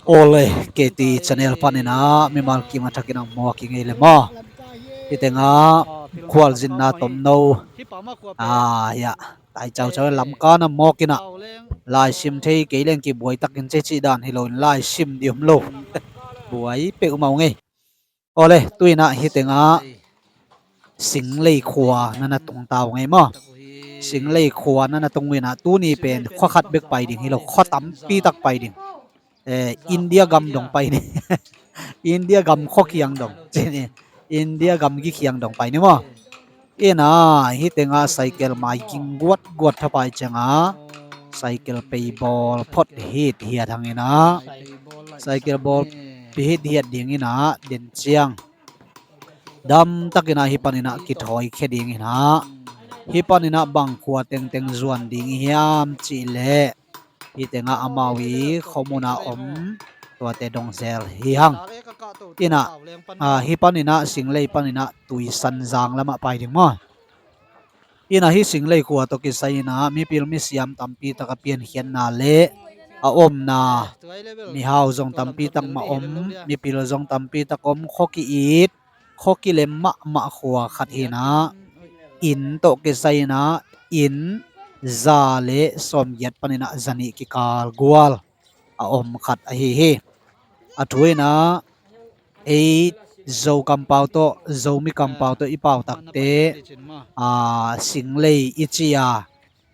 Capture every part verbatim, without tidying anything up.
Awle, K T channel panin ah mimal kim a thakin ang mawk i ngei le maw? Hi tengah khualzinna tomno, ah, hiah tai caucau in Lamka na mawk in ah laisim thei kei leng kibuai takin cecih dan hi loin laisim dih om lo. Buai peuhmah uh ngei. Awle, tu in ah hi tengah Singlei khua na na tung ta uh ngei maw? Singlei khua na na tung uh in ah tuni pen khua khat bek pai ding hi lo, khua tampi tak pai ding. Eh, India gam dong pai ni. India gam khua kiang dong. Cin i, India gam gi kiang dong pai ni maw? In ah hi tengah cycle mai ging guat guat thapai ciangah cycle pei bawl phot hit hiat hang in ah cycle bawl pi hit hiat ding in ah den ciang dam takin ah hi panin ah kithawi khia ding in ah hi panin ah bang khua tengteng zuan ding i hiam cih leh hi tengah amau i khuamun a om tuate dong zel hi hang. In ah, ah, hi panin ah Singlei panin ah Tuisanzang lamah pai ding maw? In ah hi Singlei khua tawh kisai in ah mipil misiam tampi tak a piankhiatna le a omna, mihau zong tampi tak mah om, mipil zong tampi tak om, khua ki-it, khua kilem mahmah khua khat hi in ah inn tawh kisai in ah inn za le sawmgiat panin ah za nih kikal gual a om khat ahi hi. A thu in ah ei Zo kampau tawh, Zomi kampau tawh i pau takte, ah, Singlei i ci a,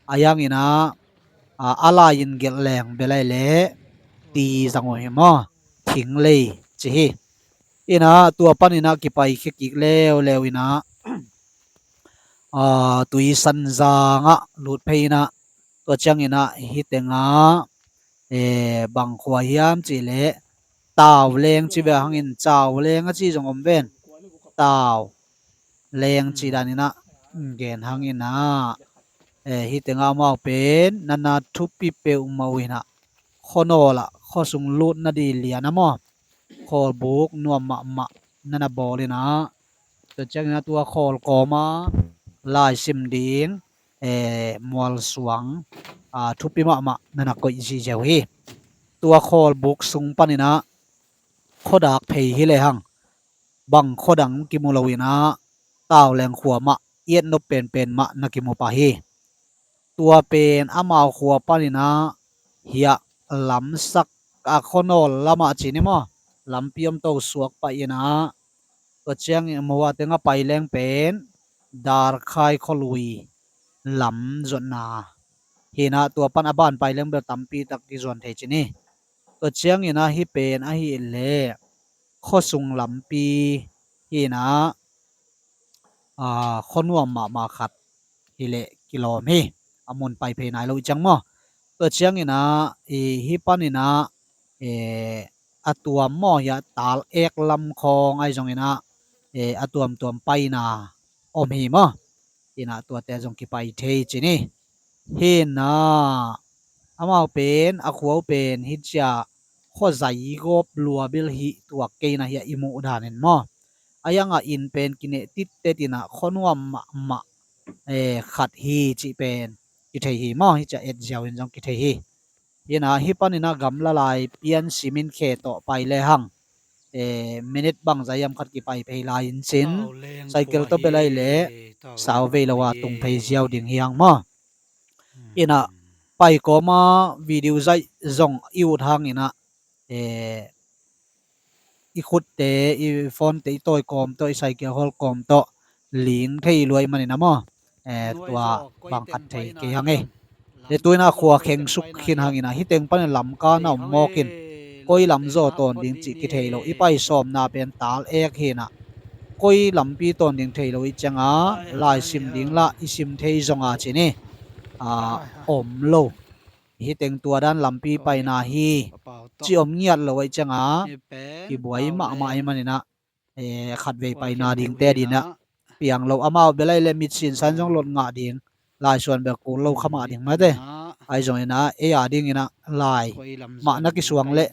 a hiang in ah, ah, a lai in gelh leng bel ai le ti zang uh hi maw? Thinglei ci hi. In ah tua panin ah kipai khia kik leuleu in ah, ah, Tuisanzang ah lut phei in ah tua ciangin ah hi tengah, eh, bang khua hiam cih leh Tauleng ci ve hangin Cauleng a ci zong om ven. Tauleng ci dan in ah gen hangin ah, eh, hi tengah amau pen na na thupi peuhmah uh in ah khua nawl ah khua sung lut na dih lian a maw? Khawlbuk nuam mahmah na na bawl in ah tua ciangin ah tua khawl kawm a laisim ding, eh, mualsuang, ah, thupi mahmah na na koih zihziau hi. Tua khawlbuk sung panin ah khuadak phei hi lehang bang khuadang kimu lo in ah Tauleng khua mah i et nop penpen mah na kimu pah hi. Tua pen amau khua panin ah hiah lamsak a khua nawl lamah ci ni maw? Lampi om to suak pah in ah tua ciangin muhua tengah pai leng pen Darkhai khualui lam zuatna hi in ah tua pan a ban pai leng bel tampi tak kizuan thei ci ni. Tua ciangin ah hi pen ahih leh khua sung lampi hi in ah, ah, khua nuam mahmah khat hi leh kilawm hi. A mun pai phei nai lo i ciang maw? Tua ciangin ah, i, hi panin ah, eh, a tuam maw hiah Tal Ek lam khawng ahi zongin ah, eh, a tuamtuam paina om hi maw? In ah tuate zong kipai thei ci ni. Hi in ah amau pen a khua uh pen hi ciah khua zai gawp lua bil hi tuak kei in ah hiah i muh dan in maw? A hiang ah inn pen kineh tittet in ah khua nuam mahmah, eh, khat hi cih pen kithei hi maw? Hi ciah et ziau in zong kithei hi. Hi in ah hi panin ah gamla lai pian simin khe tawh pai lehang, eh, minute bangzah hiam khat kipai phei lai in cin cycle tawh bel ai leh sau vei lo a tung phei ziau ding hi hang maw? In ah pai kawm a video zaih zong i ut hangin ah, eh, i khutte, i phone te i tawi kawm tawh, i cycle hawl kawm tawh ling thei luai manin ah maw? Eh, tua bang khat thei kei hang e. Le tu in ah khua kheng suk khin hangin ah hi teng panin Lamka na om mawk in koi lam zaw tawn ding cih kithei lo. I pai sawmna pen Tal Ek hi in ah koi lampi tawn ding thei lo i ciang a laisim ding lah i sim thei zong a ci ni. Ah, om lo. Hi teng tua dan lampi paina hi ci om ngiat lo i ciang a kibuai mahmah i manin ah, eh, khatvei paina dingte din ah piang lo. Amau bel ai le mit sinsan zong lot ngah ding, laisuan bel kul lo kha mah ding mate. Ahi zongin ah ei a dingin ah lai mah na kisuang leh,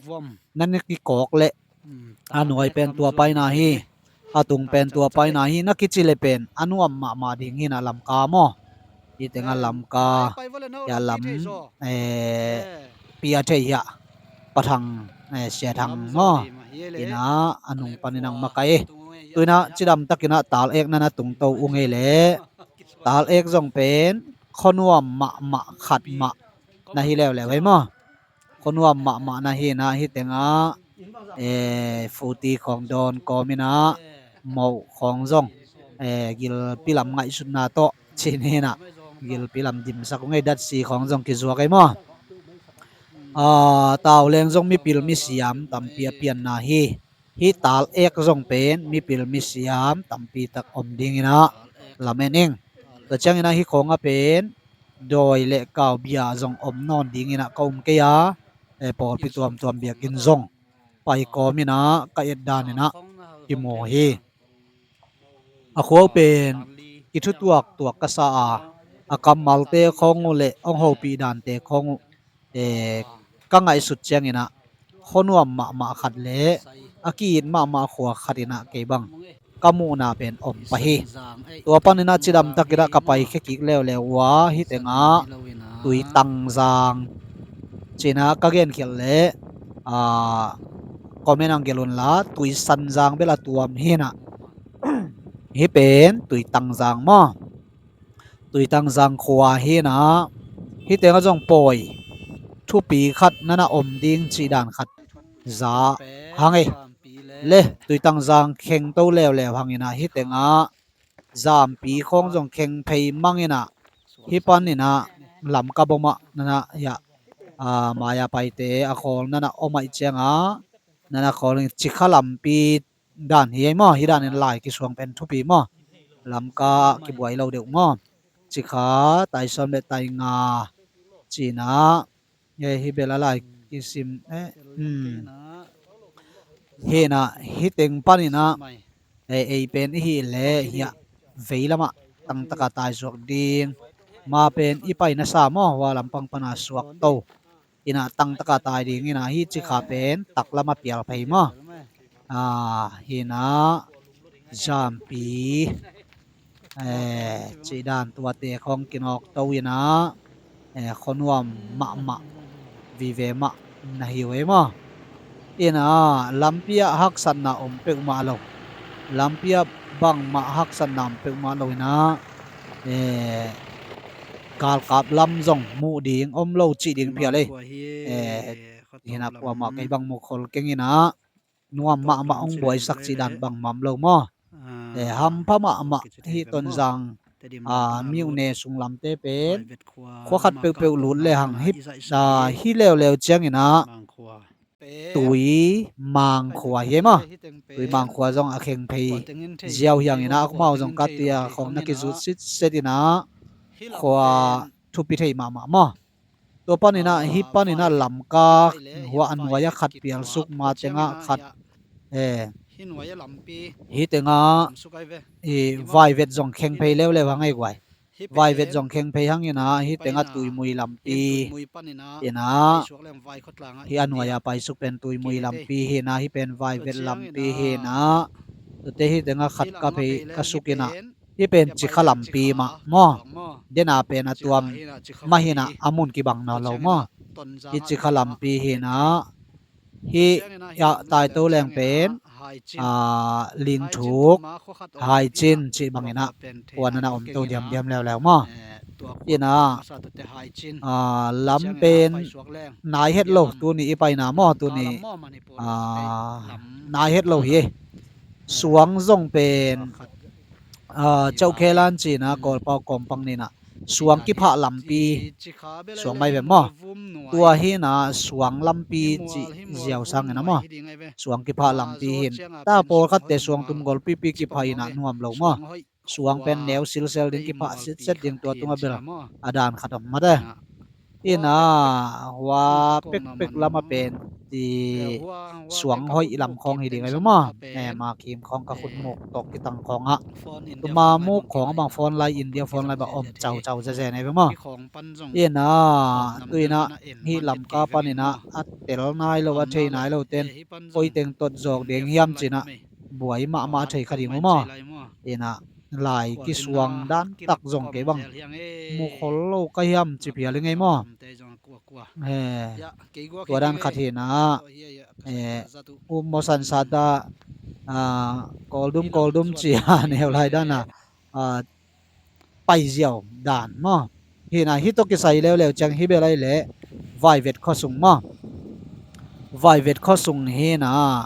na na kikawk leh, a nuai pen tua paina hi, a tung pen tua paina hi na kici leh pen a nuam mahmah ding hi in ah Lamka maw? Hi teng ah Lamka, hiah lam, eh, pia thei hiah Pa Thang, eh, Sia Thang maw, ina a nung panin ang makaih. Tuina cidam takin ah tal ek na na tungto ung ei leh, tal ek zong pen khuanuam mahmah khat mah na hi leuleu ei maw. Khuanuam mahmah na hi na, hi tengah, eh, futi khawng dawn kawmin ah moh khawng zong, eh, gilpi lam ngaihsutna tawh cin hi na, gilpi lam dimsak ung ei, datsi khawng zong kizuak ei maw. Ah, tauleng zong mipil misiam tampi a pianna hi. Hi tal ek zong pen mipil misiam tampi tak om dingin ah lamen ing. Tua ciangin ah hi khawng ah pen dawi le kau bia zong om nawn dingin ah ka um kei a, eh, pawlpi tuamtuam biakinn zong pai kawmin ah ka et danin ah kimu hi. A khua uh pen kithutuak tuak ka sa a, a kammalte khawng uh le hong hopih dante khawng uh, eh, ka ngaihsut ciangin ah khuanuam mahmah khat le a ki-it mahmah khua khatin ah kei bang ka muhna pen om pah hi. Tua panin ah cidam takin ah ka paikhia kik leuleu uh a, hi tengah Tuitangzang cin ah ka genkhialh leh, ah, comment ang gelh unla, Tuisanzang bel a tuam hi na. Hi pen Tuitangzang maw. Tuitangzang khua hi na. Hi tengah zong pawi thupi khat na na om ding cih dan khat za hang ei. Le Tuitangzang khengto leuleu hangin ah hi tengah zampi khawng zong kheng phei mangin ah, hi panin ah Lamka bawm ah na na, hiah, ah, Maya Paite a khawl na na om ahih ciangah na na khawl in Cikha lampi dan hi ei maw. Hi danin lai kisuang pen thupi maw. Lamka kibuai lo deuh maw. Cikha, Taisawm le Tainga cin ah, eh, hi bel a lai kisim, eh, hmm. Hi na, hi teng panin ah, eh, ei pen i hih leh hiah veilam ah tangtaka taisuak ding, ma pen i pai na sa maw, hua lampang pana suakto. Hi na tangtaka tai dingin ah hi Cikha pen taklam a pial phei maw. Ah, hi na zampi, eh, cih dan tuate khawng kinawkto in ah, eh, khuanuam mahmah vive mah na hi uh ei maw. In ah lampi ah haksatna om peuhmah lo. Lampi ah bangmah haksatna om peuhmah lo in ah, eh, galkap lam zong muh ding om lo cih ding phial ei. Eh, hi na kuamah kei bang mukhol keng in ah nuam mahmah hong buaisak cih dan bangmah om lo maw. Eh, hampha mahmah hi Tonzang, ah, miuhne sunglamte pen khua khat peuhpeuh lut le hang hi, ah, hi leuleu ciangin ah Tuimang khua hi ei maw. Tuimang khua zong a kheng phei ziau hi hangin ah, a khua uh zong ka tia khawng na kizut sitset in ah khua thupi thei mahmah maw. Tua panin ah, hi panin ah Lamka hua a nuai ah khat pialsuk, ma tengah khat, eh, hi tengah, eh, vaivet zong kheng phei leuleu hang ei guai. Vaivet zong kheng phei hangin ah, hi tengah Tuimui lampi in ah, hi a nuai ah paisuk pen Tuimui lampi hi na, hi pen vaivet lampi hi na. Tuate hi tengah khat ka phei ka suk in ah, hi pen Cikha lampi mah maw. Dena pen a tuam mah hi na, a mun kibang nawn lo maw. Hi Cikha lampi hi na. Hi a taito leng pen, ah, Lingthuk, Haicin cih bangin ah khua na na omto diamdiam leuleu maw. Hi na, ah, lam pen nai het lo, tuni i paina maw, tuni, ah, nai het lo hi. Suang zong pen, ah, Chauh Khelan cih na, Kawlpau kawmpang ni na, suang kiphah lampi, suang mai ve maw. Tua hi na, suang lampi cih ziau sangin a maw, suang kiphah lampi hi in. Ta pawlkhatte suang tum golpipi kiphah in a nuam lo maw. Suang pen neu silsel ding, kiphah sitset ding, tua tungah bel a dan khat om mate. Hi na, hua pekpek lamah pen ti suang hoih lam khawng hi ding a ve maw. Eh, ma kim khawng ka khut muk tawh kitang khawngah, tuma muk khawng a bang phone lai, India phone lai bang om caucau zezen a ve maw. Hi na, tu in ah, hi Lamka panin ah a tel nai lo, a thei nai lo ten koi teng tot zawk ding hiam cih in ah buai mahmah thei kha ding uh maw. Hi na, lai kisuang dan tak zong kei bang mu khol lo ka hiam ci phial ing ei maw. Tua dan khat hi na, u Mosan Sata, Kawldum Kawldum ci a neu lai dan a, paiziau dan maw. Hi na, hih tawh kisai leuleu ciang hih bel ai leh Vaivet khuasung maw. Vaivet khuasung hi na,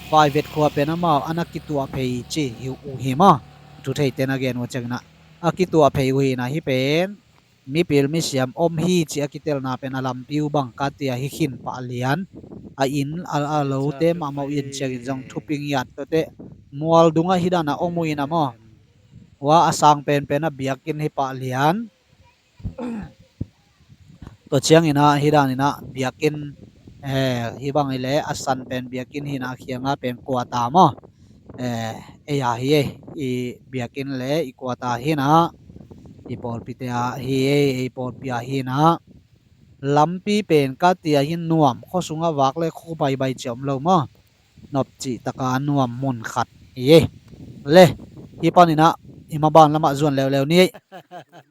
Vaivet khua pen amau a na kituah phei ci hi uh hi maw. Thu theite na gen uh ciangin ah a kituah phei uh hi na, hih pen mipil misiam om hi ci a kitelna pen a lampi uh bang ka tia hi khin pah lian. A inn a, a lote mahmah uh in ciangin zong thuping iat tawte mual dungah hih dan a om uh hi na maw. Ua a sang penpen a biakinn hi pah lian. Tua ciangin ah hih danin ah biakinn, hih bang hi leh a san pen biakinn hi na, a khianga pen kuata maw. Ei a hi ei, i biakinn le i kuata hi na, i pawlpite a hi ei, ei pawlpi a hi na. Lampi pen ka tia hi nuam, khuasung a vak le khua baibai ci om lo maw. Nopcih taka nuam mun khat hi ei. Le, hih panin ah i maban lamah zuan leuleu ni ei.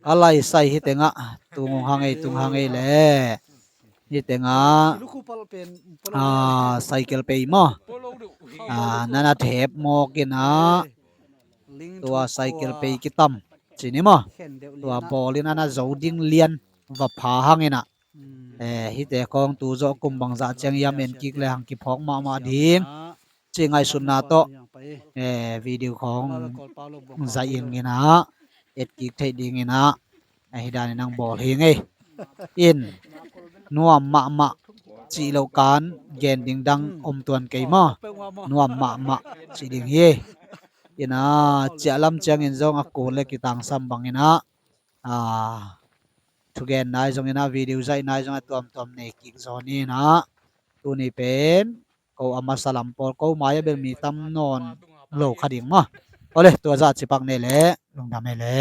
A laisai hih tengah tung hang ei, tung hang ei le. Hih tengah cycle pei maw. Nana thep mawk in ah tua cycle pei kitam ci ni maw. Tua bawlin ana zo ding lian va pha hang in ah. Hihte khawng tu zawh kum bangzah ciang hiam en kik le hang kiphawk mahmah ding ci ngaihsutna tawh video khawng zaih in in ah et kik theih ding in ah. Ahi danin ang bawl hi ngei. In nuam mahmah cih loh kan gen ding dang om tuan kei maw. Nuam mahmah cih ding hi. In ah ciah lam ciangin zong a kul le kitangsam bangin ah thugen nai zongin ah video zaih nai zong a tuamtuam nei kik zaw ni in ah. Tuni pen ko a masa lam pawl, ko mai a bel mi tam nawn lo kha ding maw. Awle, tua zah cipak nei le lungdam ei le.